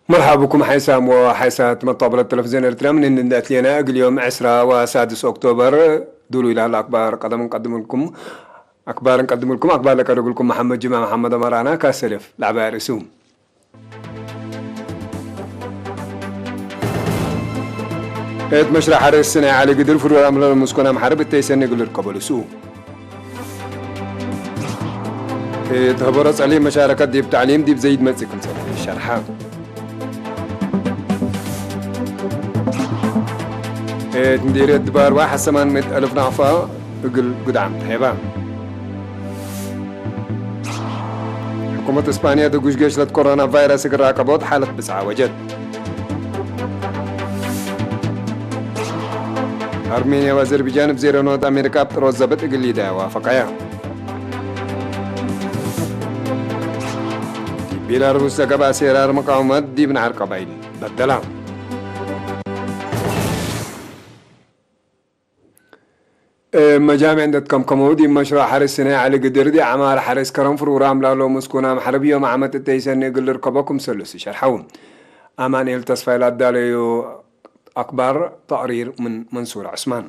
مرحبا بكم حيسام وحيسات مطابلة تلفزيون إريتريا من إن أتلينا أقل يوم عشرة وسادس أكتوبر. دولو إلى الأخبار قدم نقدم لكم أخبار نقدم لكم أخبار لك أقول لكم محمد جمعة محمد أمرانا كاسلف لعبة رسوم. إت مشرع حرس سنة على قدر فرور أمر المسكونة محارب التيسن يقول لك قبل سوء. إيه، تهبرت عليه مشاركة ديب تعليم ديب زيد متسكم سنة الشرحة. إيه، تندير الدبار واحد ثمان مئة ألف نعفة، يقول قدعم تهيبا. حكومة إسبانيا دقوش قيش لد كورونا فيروس قراقبوت حالة بسعة وجد. أرمينيا وأذربيجان بزيرو نوت أمريكا بتروز زبط إقليدا وافقايا. ቤላሩስ ዘገባ ሴራር መቃወመት ዲብ ንዓር ቀባይል በደላ። መጃምዕ እንደት ከም ከመው ዲብ መሽሮ ሓርስ ናይ ዓሊ ግድር ዲ ዓማር ሓርስ ከረም ፍሩራም ላሎ ምስኩናም ሓርብ ዮም ዓመት እተይሰኒ እግል ርከቦ ክምሰሉስ ይሸርሐው። ኣማንኤል ተስፋይ ላዳለዩ ኣክባር ተቕሪር ምን መንሱር ዑስማን።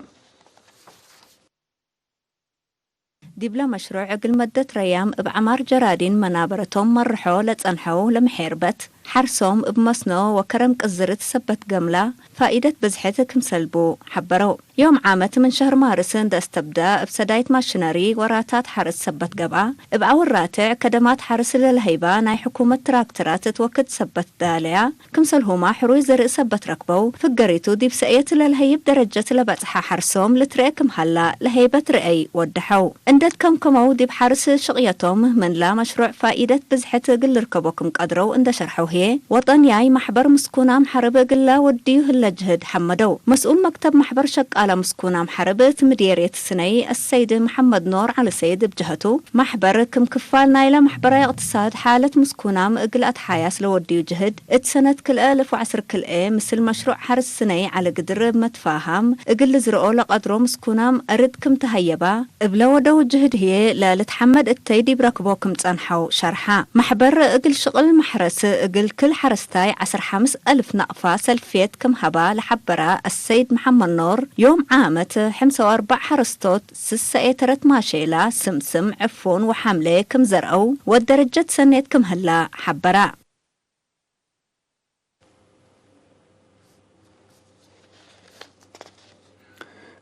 ዲብለ መሽሩዕ እግል መደት ረያም እብ ዐማር ጀራዲን መናበረቶም መርሖ ለጸንሐው ለምሔርበት ሓርሶም እብ መስኖ ወከረም ቅዝርት ሰበት ገምላ ፋኢደት ብዝሕት ክምሰልቡ ሐበረው። ዮም ዓመት ምን ሸህር ማርስ እንደ እስተብዳ እብ ሰዳይት ማሽነሪ ወራታት ሓርስ ሰበት ገብኣ፣ እብ ኣውራትዕ ከደማት ሓርስ ለለሀይባ ናይ ሕኩመት ትራክተራት እትወክድ ሰበት ዳለያ፣ ክምሰልሁማ ሕሩይ ዘርኢ ሰበት ረክበው፣ ፍገሪቱ ዲብ ሰእየት ለልሀይብ ደረጀት ለበጽሐ ሓርሶም ልትርኤ ክም ሀላ ለሀይበት ርአይ ወደሐው። እንደት ከምከመው ዲብ ሓርስ ሽቕየቶም ምህመንላ መሽሩዕ ፋኢደት ብዝሐት እግል ልርከቦ ክም ቀድረው እንደ ሸርሐው ህዬ፣ ወጠንያይ ማሕበር ምስኩናም ሓርብ እግላ ወድዩ ህለ ጅህድ ሐመደው። መስኡል መክተብ ማሕበር ሸቃላ ምስኩናም ሓርብ እት ምድየርየት ስነይ አሰይድ መሐመድ ኖር ዓሊ ሰይድ እብ ጀሀቱ፣ ማሕበር ክም ክፋል ናይለ ማሕበራዊ እቅትሳድ ሓለት ምስኩናም እግል ኣትሓያስ ለወድዩ ጅህድ፣ እት ሰነት ክልኤ እልፍ ወዐስር ክልኤ ምስል መሽሩዕ ሓርስ ስነይ ዓሊ ግድር እብ መትፋሃም እግል ልዝርኦ ለቀድሮ ምስኩናም እርድ ክም ተሀየባ፣ እብ ለወደው ጅህድ ህዬ ለልትሓመድ እተይ ዲብ ረክቦ ክም ጸንሐው ሸርሓ። ማሕበር እግል ሽቅል ማሕረስ እግል ክል ሓረስታይ ዐስር ሐምስ እልፍ ናቅፋ ሰልፍየት ክም ሀባ ለሐበራ አሰይድ መሐመድ ኖር፣ ዮም ዓመት ሐምሳ ወአርባዕ ሓረስቶት ስሰ ኤተረት ማሼላ፣ ስምስም፣ ዕፉን ወሓምሌ ክም ዘርአው ወደረጀት ሰኔት ክም ህላ ሐበራ።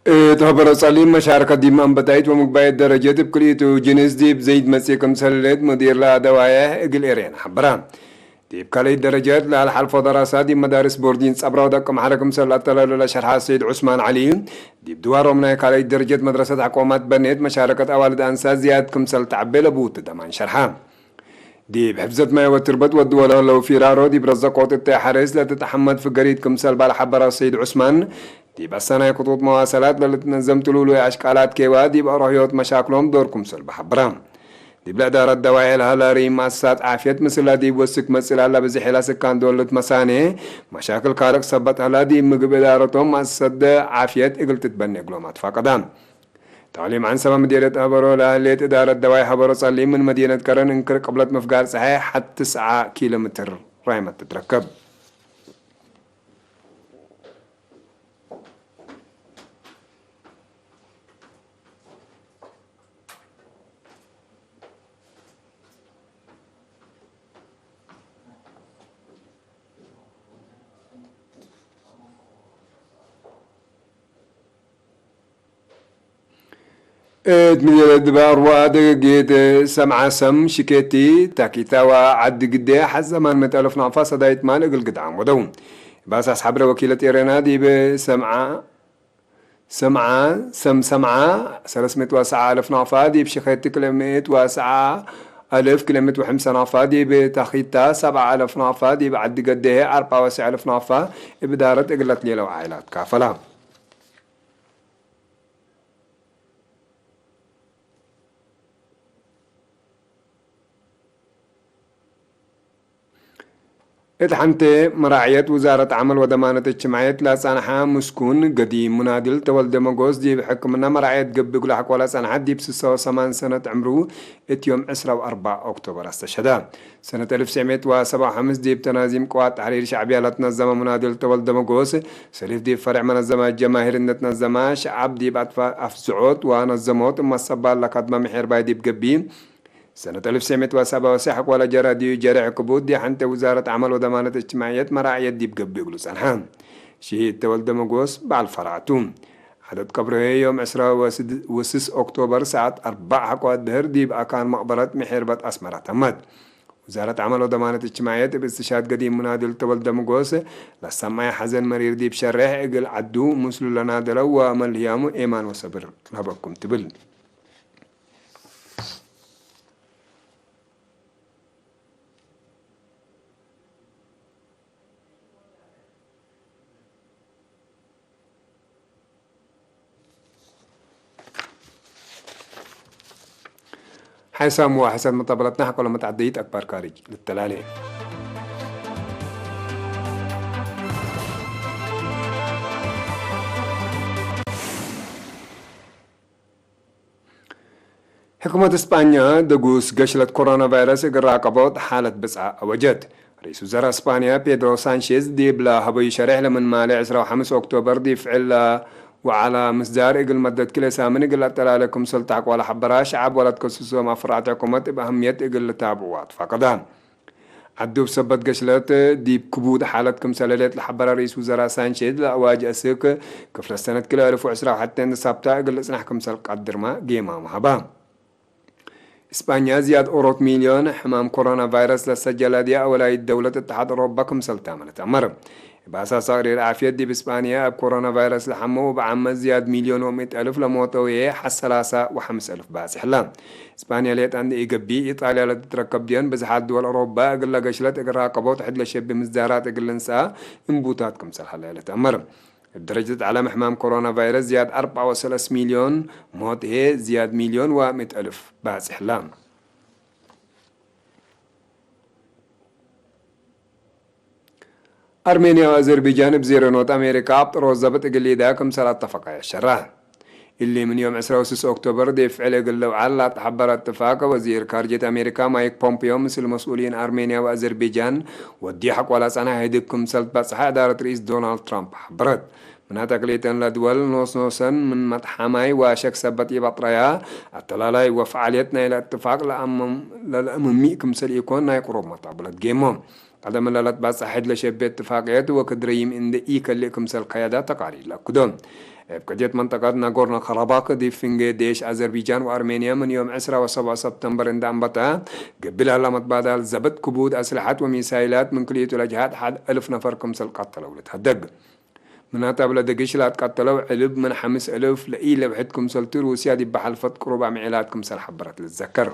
እት ኸበሮ ጸሊም መሻርከት ዲብ መንበታይት ወምግባየት ደረጀት እብ ክልኢቱ ጅንስ ዲብ ዘይድ መጽእ ክምሰል ህሌት ሙዲር ለአደዋየ እግል ኤሬን ሐበራ። ዲብ ካልኣይት ደረጀት ለአልሓልፎ ደራሳ ዲብ መዳርስ ቦርዲን ጸብራ ወደቅም ሐረ ክምሰል አተላሉ ለሸርሐ ሰይድ ዑስማን ዐሊ፣ ዲብ ድዋሮም ናይ ካልኣይት ደረጀት መድረሰት ሐቆማት በኔት መሻረከት አዋልድ አንሳ ዝያድ ክምሰል ተዐቤ ለቡት ደማን ሸርሐ። ዲብ ሕፍዘት ማይ ወትርበት ወድወ ለህለው ፊራሮ ዲብ ረዘቆት እተ ሐሬስ ለትትሐመድ ፍገሪት ክምሰል ባል ሐበራ ሰይድ ዑስማን፣ ዲብ አሰናይ ክጡጥ መዋሰላት ለልትነዘም ትሉሉይ አሽቃላት ኬዋ ዲብ አሮህዮት መሻክሎም ዶር ክምሰል በሐብራ። ዲብ ለእዳረት ደዋየ ለሀላ ርኢም መአሰሳት ዓፍየት ምስላ ዲብ ወስክ መጽእ ላላ ብዝሕ ኢላ ስካን ዶል ልትመሳኔ መሻክል ካርቅ ሰበት ሀላ ዲብ ምግብ እዳረቶም መአሰሰት ዓፍየት እግል ትትበኔ እግሎም አትፋቀዳ። ተዕሊም ዐንሰባ ምዴርየት ሀበሮ ለህሌት እዳረት ደዋይ ሀበሮ ጸሊም ምን መዲነት ከረን እንክር ቅብለት ምፍጋር ጸሓይ ሐቲ ሰዓ ኪሎ ሜትር ራይመት ትትረከብ። እት ምድር ድባር ወአደገጌት ሰምዓ ሰም ሽኬቲ ታኪታዋ ዓዲ ግዴ ሐዘማን መት አለፍ ናቅፋ ሰዳይት ማል እግል ግድዓም ወደው። ባሳስ ሐብረ ወኪለት ኤረና ዲብ ሰምዓ ሰምዓ ሰም ሰምዓ ሰለስመት ወሰዓ አለፍ ናቅፋ ዲብ ሽኬቲ ክልኤመት ወሰዓ አለፍ ክልኤመት ወሐምሳ ናቅፋ ዲብ ታኪታ ሰብዓ አለፍ ናቅፋ ዲብ ዓዲ ገዴ አርባ ወሰዓ አለፍ ናቅፋ እብ ዳረት እግለት ሌለው ዓይላት ካፈላ። እት ሐንተ መራዕየት ውዛረት ዓመል ወደማነት እጅትማዕየት ላጻንሓ ምስኩን ገዲ ሙናድል ተወልደ መጎስ ዲብ ሕክምና መራዕየት ገብእ እግሉ ሐቆላ ጸንሓት ዲብ ስሳ ወሰማን ሰነት ዕምሩ እት ዮም ዕስራ ወኣርባዕ ኦክቶበር ኣስተሸዳ። ሰነት እልፍ ሰሜት ወሰባ ወሐምስ ዲብ ተናዚም ቅዋት ተሕሪር ሻዕብያ ላትነዘመ ሙናድል ተወልደ መጎስ ሰሊፍ ዲብ ፈርዕ መነዘማ ጀማሂር እነትነዘማ ሸዓብ ዲብ ኣትፋ ኣፍዝዖት ወነዘሞት እመሰባል ለካድማ ምሔርባይ ዲብ ገቢ ሰነት እልፍ ሰሜት ወሰባ ወሰሕ ቆለ ጀራዲዩ ጀርሕ ክቡድ ዲሐንተ ውዛረት ዓመል ወደማነት እጅትማዕየት መራዕየት ዲብ ገብእ እግሉ ጸንሐ። ሽሂድ ተወልደ መጎስ በዓል ፈራዕቱ። ዓደት ቀብርሄ ዮም ዕስራ ወስስ ኦክቶበር ሰዓት ኣርባዕ ሐቆ ኣድህር ዲብ ኣካን መቕበረት ምሒርበት ኣስመራ ተመት። ውዛረት ዓመል ወደማነት እጅትማዕየት እብ እስትሻድ ገዲም ሙናድል ተወልደ መጎስ ለሰማይ ሐዘን መሪር ዲብ ሸርሕ እግል ዓዱ ምስሉ ለናደለው ወመልህያሙ ኤማን ወሰብር ናበኩም ትብል። ሓይሳም ወሓሰብ መጣበለትና ሓቆሎ መጣዕደይት ኣክባር ካሪጅ ልተላለ። ሕኩመት እስጳኛ ደጉስ ገሽለት ኮሮና ቫይረስ እግል ራቀቦት ሓለት ብጻ ኣወጀት። ርኢስ ውዘራ እስጳንያ ፔድሮ ሳንሼዝ ዲብ ለሀበዩ ሸሬሕ ለምን ማሌ ዕስራ ወሓምስ ኦክቶበር ዲብ ፍዕል ወዓላ ምስዳር እግል መደት ክልኤ ሳምን እግል ኣጠላለ ክምሰል ታሕቋላ ሐበራ ሸዓብ ወላት ከሱሶም ኣፍራዕት ሕኩመት እብ ኣህምየት እግል ልታብዕዋ ትፋቀዳ። ዓዱ ብሰበት ገሽለት ዲብ ክቡድ ሓለት ክምሰለሌት ለሐበረ ርኢስ ውዘራ ሳንሼዝ ለኣዋጅ ኣስክ ክፍለ ሰነት ክልኤ እልፍ ወዕስራ ወሐቴ ንሳብታ እግል ልጽናሕ ክምሰል ቀድርማ ጌማ መሃባ። እስጳኛ ዝያድ ኦሮት ሚልዮን ሕማም ኮሮና ቫይረስ ለሰጀላ ዲያ ኣወላይት ደውለት እተሓድ ኦሮባ ክምሰል ታመነት ኣመር። እብ ኣሳስ ኣቕሪር ዓፍየት ዲብ እስጳንያ ኣብ ኮሮና ቫይረስ ለሓመው እብ ዓመት ዝያድ ሚልዮን ወሚእት ኣልፍ ለሞተው እየ ሓሰላሳ ወሓምስ ኣልፍ ባጽሕ ኣላ። እስጳንያ ሌጣ እንደ ኢገቢ ኢጣልያ ለትትረከብ ዲዮን ብዝሓት ድወል ኦሮባ እግል ለገሽለት እግል ራቀቦት ሕድ ለሸቢ ምዝዳራት እግል ልንስኣ እንቡታት ክምሰል ሃላ ለትኣመር። እብ ደረጀት ዓለም ሕማም ኮሮና ቫይረስ ዝያድ ኣርብዓ ወሰለስ ሚልዮን ሞት እየ ዝያድ ሚልዮን ወሚእት ኣልፍ ባጽሕ ኣላ። ኣርሜንያ ወኣዘርቢጃን እብ ዜሮ ኖት ኣሜሪካ ኣብ ጥሮት ዘብጥ እግል ሊዳ ክምሰል ኣተፈቃ የሸራ። እሊ ምን ዮም ዕስራ ወስስ ኦክቶበር ዴፍዕል እግል ለውዓል ላተሐበረ እትፋቅ ወዚር ካርጀት ኣሜሪካ ማይክ ፖምፒዮ ምስል መስኡሊን ኣርሜንያ ወኣዘርቢጃን ወዲ ሐቆላ ጸናሕ ህድግ ክምሰል ትበጽሐ እዳረት ርኢስ ዶናልድ ትራምፕ ሐበረት። ምናተ ክልኤተን ለድወል ኖስኖሰን ምን መጥሓማይ ወሸክ ሰበት ኢበጥረያ ኣተላላይ ወፈዓልየት ናይለ እትፋቅ ለኣምም-፣ ለለእምሚእ ክምሰል ኢኮን ናይ ቅሩብ መጣብለት ጌሞ። ቀደም ለለትባጻሕ ሕድ ለሸቤ እትፋቅየት ወክድረይም እንደ ኢከልእ ክምሰል ከያዳ ተቃሪር ለአክዶ። እብ ቅድየት መንጠቀት ናጎርኖ ካራባክ ዲብ ፍንጌ ዴሽ ኣዘርቢጃን ወኣርሜንያ ምን ዮም ዕስራ ወሰብዓ ሰብተምበር እንደ ኣንበታ፣ ገቢል ኣላ መትባዳል ዘበት ክቡድ ኣስልሓት ወሚሳይላት ምን ክልኢቱ ለጅሃት ሓድ እልፍ ነፈር ክምሰል ቀተለው ልትሀደግ። ምናት ኣብ ለደግሽ ላትቀተለው ዕልብ ምን ሐምስ እልፍ ለኢለብሕት ክምሰልቱ ሩስያ ዲብ በሐልፈት ቅሩብ ኣምዒላት ክምሰል ሐበረት ልትዘከር።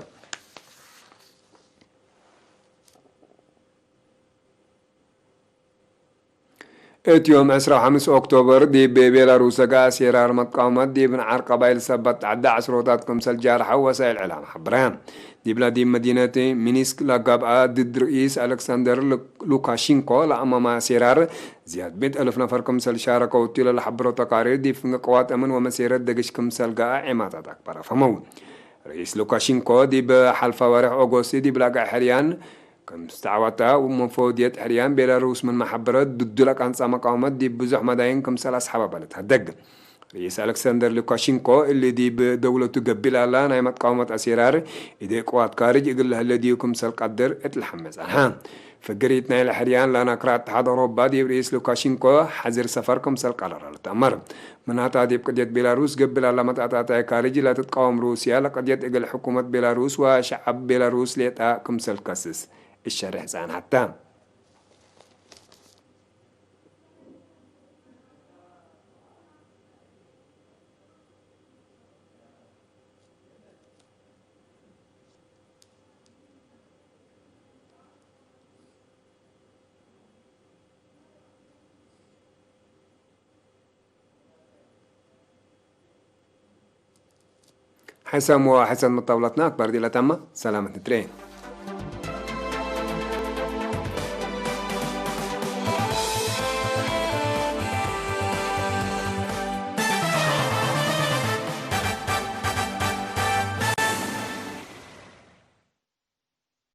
እት ዮም ዕስራ ወሓምስ ኦክቶበር ዲብ ቤላሩስ ዘግኣ ሴራር መትቃወመት ዲብ ንዓር ቀባይል ሰበት ተዓዲ ዓስሮታት ክምሰል ጃርሐው ወሳይል ዕላም ሐብረ። ዲብላ ዲብ መዲነት ሚኒስክ ለገብኣ ድድ ርኢስ ኣሌክሳንደር ሉ-፣ ሉካሽንኮ ለኣመማ ሴራር ዝያድ ሚእት እልፍ ነፈር ክምሰል ሻረከው እትለ ለሐብሮ ተቃሪር ዲብ ፍንገ ቀዋት እምን ወመሴረት ደግሽ ክምሰል ገኣ ዔማታት ኣክባር ኣፈመው። ርኢስ ሉካሽንኮ ዲብ ሐልፋ ወርሕ ኦጎስት ዲብ ላግዕ ሕርያን ከም ዝተዓወታ መፈወድየት ሕርያን ቤላሩስ ምን መሐበረት ድዱል ኣቃንጻ መቃወመት ዲብ ብዙሕ መዳይን ክምሰል ኣስሓባባለት ሀደግ። ርኢስ ኣሌክሳንደር ሉካሽንኮ እሊ ዲብ ደውለቱ ገቢል ኣላ ናይ መቃወመት ኣሴራር ኢደ ቅዋት ካርጅ እግል ለህለ ዲዩ ክምሰል ቀድር እት ለሐመ ጸንሐ። ፍግሪት ናይ ለሕርያን ላናክራ እተሓድ ኣውሮባ ዲብ ርኢስ ሉካሽንኮ ሓዚር ሰፈር ክምሰል ቀረረ ልትኣመር። ምናታ ዲብ ቅድየት ቤላሩስ ገቢል ኣላ መጣጣታይ ካርጅ ለትትቃወም ሩስያ ለቅድየት እግል ሕኩመት ቤላሩስ ወሸዓብ ቤላሩስ ሌጣ ክምሰል ከስስ እሸርሕ ጸንሐታ። ሓይሳም ወሓይሳት መጣውላትና ኣክባር ዲላ ታማ ሰላመት ንትሬ።